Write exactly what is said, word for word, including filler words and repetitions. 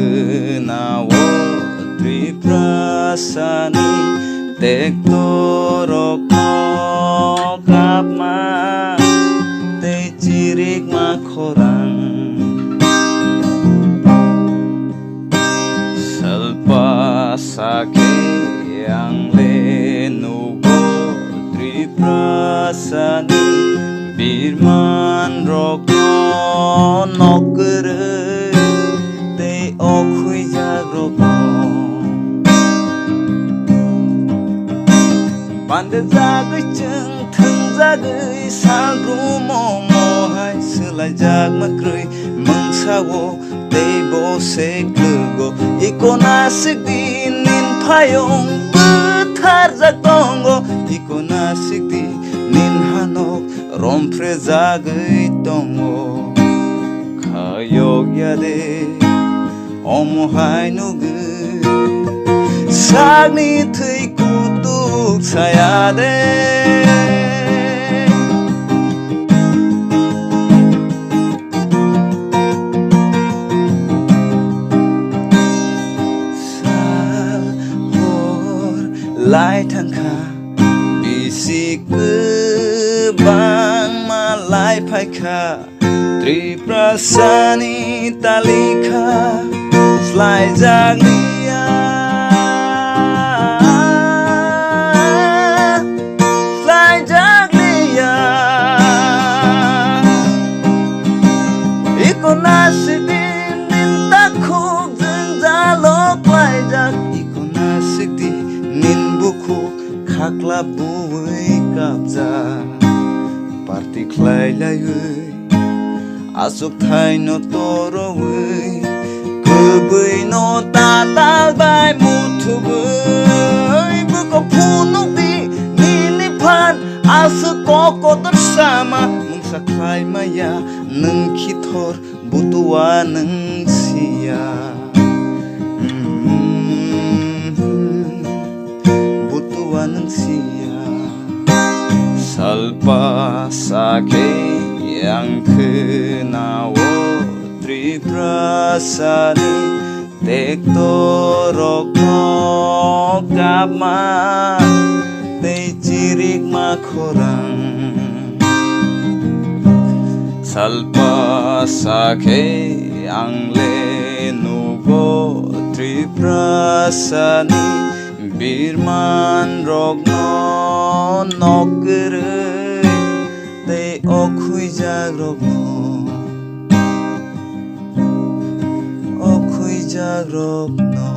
Khwnao Tiprasani tektorokno kapma tei chirikma khorang. Salpa sakhe ang le nugo Tiprasani birman rokno nok kwrwi tei okhwijak rokno. Bande jagwi chwng thwngjagwi sal rumo mohai swlaijakma kwrwi mungsa-o tei bo se kwlwgo. Iko nasikdi nin phayung bwtharjak tongo, iko nasikdi nin hanok romphre jagwi tongo. Khayok ya de, omo hai nugwi, sakni thwi kutuk saya de. Sal hor lai thangkha, bisi kwbangma lai phaikha, Tiprasani talikha slaijakliya, slaijakliya. Iko nasikdi nin takhuk jwngjalo klaijak, iko nasikdi nin bukhuk khakla buwi kapjak. Party khlai laiwi, aswk thaino torowi, kwbwino tatal bai muthubwi, bwkha phunukdi nini phan, aswk kok kotor sama, mungsa khlai maya nwng khithor. Butua nwng siya, mm, butua nwng siya. Salpa sakhe ang khwnao Tiprasani tektorokno kapma tei chirikma khorang. Salpa sakhe ang le nugo Tiprasani birman rokno nok kwrwi tei okhwijak rokno, okhwijak rokno.